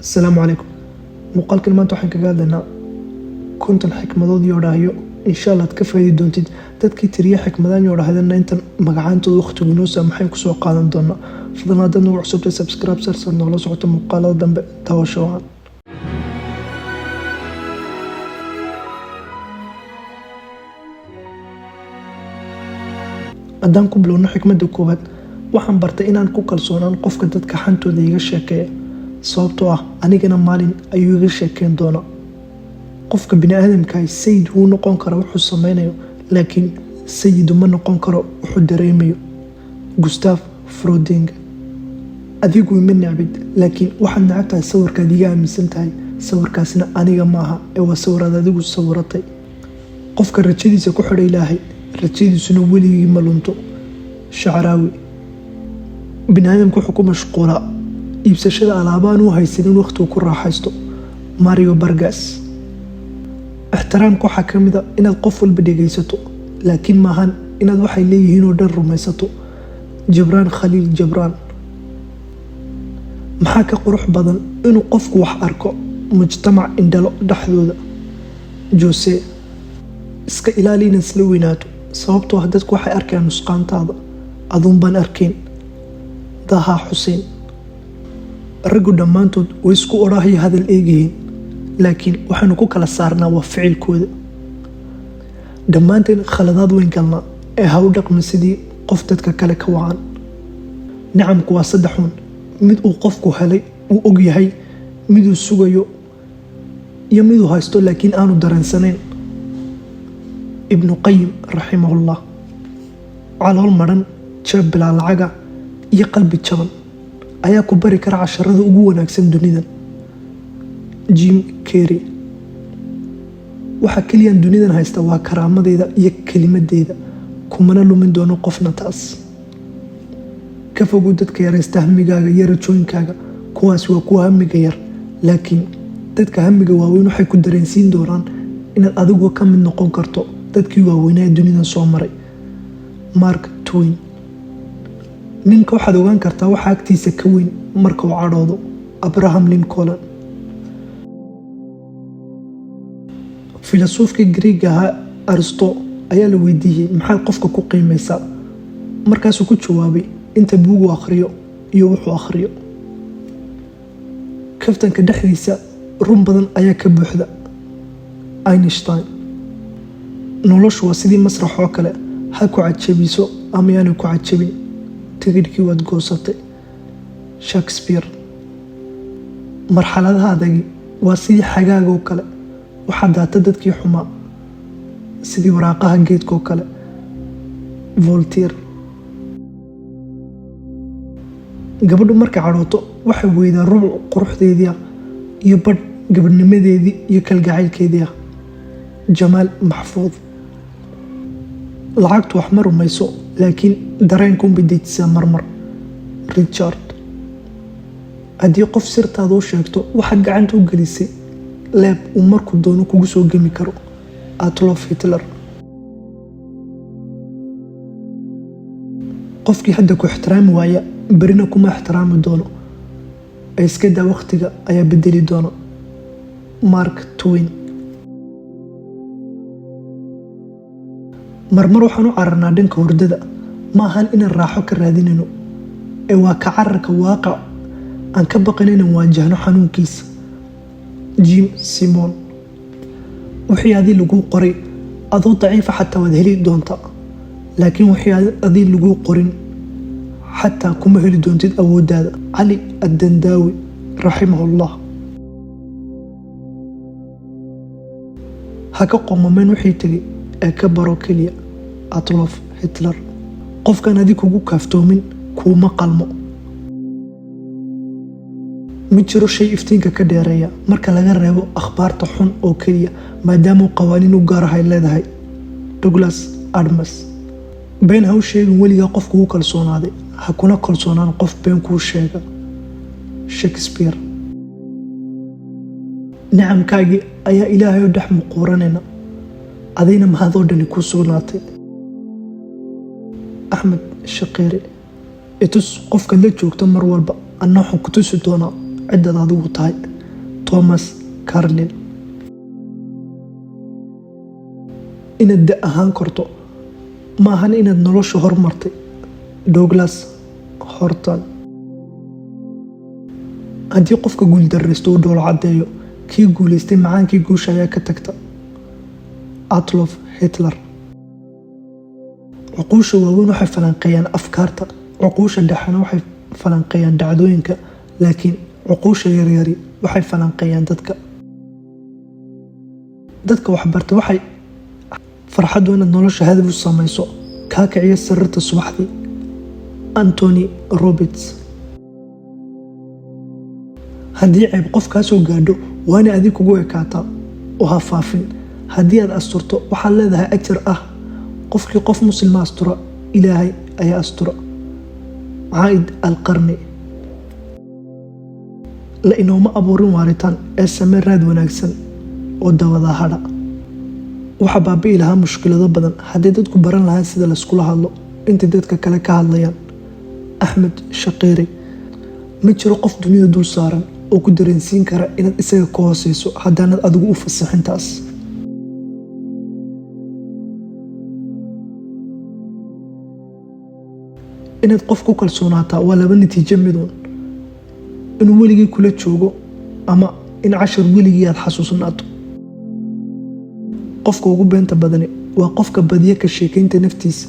Asalaamu calaykum. Muuqaalkan maanta waxaan kaga hadlaynaa 50 xikmadood iyo odhaahyo insha Allah aad ka faa'iidi doontid. Dadkii tiriya xikmadaan iyo odhaahdana intan magacaantooda waqtigu inoo saamaxayn kusoo qaadan doonaa. Fadlan haddaad nagu cusubtay, subscribe sar saad noola socoto muuqaalada dambe. Daawasho wacan. Haddaan ku bilowno xikmadda koowaad, waxaan bartay inaan ku kalsoonaan qofka dadka xantooda iga sheekeeya, sababtoo ah anigana maalin ayuu iga sheekeyn doonaa. Qofka biniaadamkaah sayid wuu noqon kara wuxuu sameynayo, laakiin sayidu ma noqon karo wuxuu dareemayo. Gustav Froding. Adigu ima necbid, laakiin waxaad necab tahay sawirkaad iga aaminsan tahay. Sawirkaasna aniga maaha ee waa sawiraad adigu sawiratay. Qofka rajadiisa ku xidha Ilaahay, rajadiisuna weligii ma lunto. Shacraawi. Biniaadamku wuxuu ku mashquulaa iibsashada alaabaan u haysanin waqtigu ku raaxaysto. Mario Bargas. Ixtiraamka waxaa ka mid a inaad qof walba dhegaysato, laakiin maahan inaad waxay leeyihiin oo dhan rumaysato. Jibraan Khaliil Jibraan. Maxaa ka qurux badan inuu qofku wax arko mujtamac indhalo dhexdooda? Jose. Iska ilaali inaad isla weynaato, sababtoo ah dadku waxay arkayaan nusqaantaada, aduun baan arkayn. Daha Xuseen. Raggu dhammaantood way isku odhaahyo hadal eegyihiin, laakiin waxaanu ku kala saarnaa waa ficilkooda. Dhammaanteen khaladaad weyn galnaa, ee ha u dhaqmin sidii qof dadka kale ka wacan. Nicamku waa saddexuun: mid uu qofku helay uu og yahay, miduu sugayo, iyo miduu haysto laakiin aanu dareensanayn. Ibnu Qayim raximahullah. Calool madhan, jeeb bilaa lacaga iyo qalbi jaban ayaa ku bari kara casharada ugu wanaagsan dunidan. Jim Carrey. Waxaa keliyaan dunidan haysta waa karaamadeyda iyo kelimadeyda, kumana lumin doono qofna taas. Ka fogow dadka yaraysta hamigaaga iyo rajooyinkaaga. Kuwaas waa kuwa hamiga yar, laakiin dadka hamiga waaweyn waxay ku dareensiin doonaan inaad adigu ka mid noqon karto dadkii waaweynaa ee dunidan soo maray. Mark Twain. Ninka waxaad ogaan kartaa waxa agtiisa ka weyn marka uu cadhoodo. Abraham Lincoln. Filasuufkii Griiga ahaa Aristo ayaa la weydiiyey, "Maxaad qofka ku qiimaysaa?" Markaasuu ku jawaabay, "Inta buugu akhriyo iyo wuxuu akhriyo." Kaftanka dhexdiisa run badan ayaa ka buuxda. Einstein. Noloshu waa sidii masrax oo kale, ha ku cajabiso ama yaana ku cajabin, tigidhkii waad goosatay. Shakespeare. Marxaladaha adagi waa sidii xagaagoo kale, waxaa daata dadkii xumaa sidii waraaqaha geedkaoo kale. Voltaire. Gabadhu markay cadhooto waxay weydaa rubuc quruxdeedii ah iyo badh gabadhnimadeedii iyo kalgacaylkeedii ah. Jamaal Maxfuud. Lacagtu wax ma rumayso, laakiin dareenkuunbay dejisaa marmar. Richard. Haddii qof sirtaada u sheegto, waxaad gacanta u gelisay leeb uu markuu doono kugu soo gemi karo. Adolf Hitler. Qofkii hadda ku ixtiraami waaya, berina kuma ixtiraami doono ee iska daa, waqtiga ayaa bedeli doona. Mark Twain. Marmar waxaan u cararnaa dhanka hurdada. Ma ahan inaan raaxo ka raadinayno, ee waa ka cararka waaqac aan ka baqan inaan waajahno xanuunkiisa. Jim Simon. Wixii adii laguu qoray adoo daciifa xataa waad heli doontaa, laakiin wixii adii laguu qorin xataa kuma heli doontid awooddaada. Cali Addandaawi raximahullah. Ha ka qoomameen wixii tegay ee ka baro keliya. Adolf Hitler. Qofkaan adig kugu kaaftoomin kuuma qalmo. Ma jiro shay iftiinka ka dheereeya marka laga reebo akhbaarta xun oo keliya, maadaama qawaaniin u gaarahay leedahay. Douglas Adams. Been ha u sheegin weligaa qof kugu kalsoonaaday, ha kuna kalsoonaan qof been kuu sheega. Shakespeare. Nicamkaagii ayaa Ilaahay oo dhex muquuranayna, adayna mahadoo dhani kuu sugnaatay. Axmed Shaqeere. Itus qofkaad la joogto mar walba, anna waxaan ku tusi doonaa Ciddaad adigu tahay. Thomas Carlyle. Inaad da ahaan korto ma ahan inaad nolosha hormartay. Douglas Horton. Haddii qofka guuldarraysto uu dhoolo caddeeyo, kii guulaystay macaankii guusha ayaa ka tagta. Adolf Hitler. Cuquusha waaweyn waxay falanqeeyaan afkaarta, cuquusha dhexena waxay falanqeeyaan dhacdooyinka, laakiin cuquusha yaryari waxay falanqeeyaan dadka. Dadka waxbarta waxay farxaddu inaad nolosha hadaf u samayso kaa kiciya sariirta subaxdii. Anthony Robbins. Haddii ceeb qof kaa soo gaadho, waana adig kugu ekaataa oo ha faafin. Haddii aad asturto, waxaad leedahay ajar ah. Qofkii qof muslima astura, Ilaahay ayaa astura. Caaid Alqarni. La inooma abuurin waaritaan ee samee raad wanaagsan oo dabada hadha. Waxaa baabi'i lahaa mushkilado badan haddii dadku baran lahaa sida layskula hadlo intay dadka kale ka hadlayaan. Axmed Shaqiiri. Ma jiro qof dunida dul saaran oo ku dareensiin kara inaad isaga ka hooseyso haddaanad adigu u fasixin taas. Inaad qof ku kalsoonaataa waa laba natiijo miduun: inuu weligii kula joogo ama in cashar weligii aad xasuusnaato. Qofka ugu beenta badani waa qofka badiya ka sheekeynta naftiisa.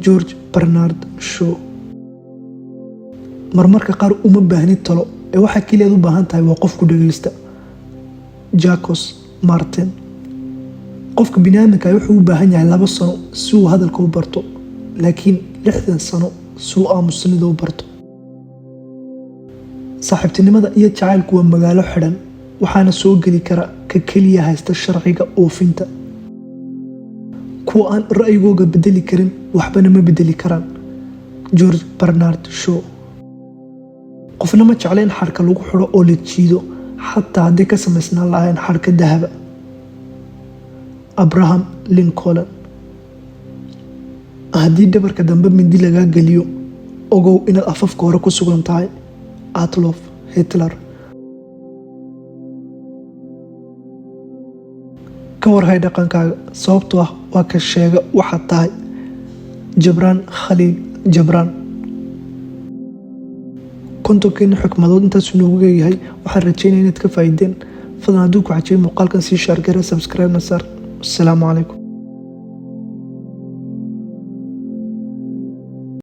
George Bernard Shaw. Marmarka qaar uma baahnid talo ee waxaa keliyaad u baahan tahay waa qof ku dhageysta. Jacos Martin. Qofka biniaadamka wuxuu u baahan yahay 2 sano si uu hadalka u barto, laakiin 60 sano si uu aamusnida u barto. Saaxiibtinimada iyo jacaylku waa magaalo xidhan, waxaana soo geli kara ka keliya haysta sharciga oofinta. Kuwa aan ra'yigooga bedeli karin waxbana ma bedeli karaan. George Bernard Shaw. Qofna ma jecla in xadhka lagu xidho oo la jiido, xataa hadday ka samaysnaan lahayn xadhka dahaba. Abraham Lincoln. Haddii dhabarka dambe mindi lagaa geliyo, ogow inaad afafka hore ku sugan tahay. Adolf Hitler. Ka warhay dhaqankaaga, sababtoo ah waa ka sheega waxaad tahay. Jabraan Khaliil Jabraan. 50-keena xikmadood intaasuu noogu leeyahay. Waxaan rajeynaya inaad ka faa'iideen. Fadlan hadduu ku cajabay muuqaalkan, sii share garee, subscribe na saar. Asalaamu calaykum.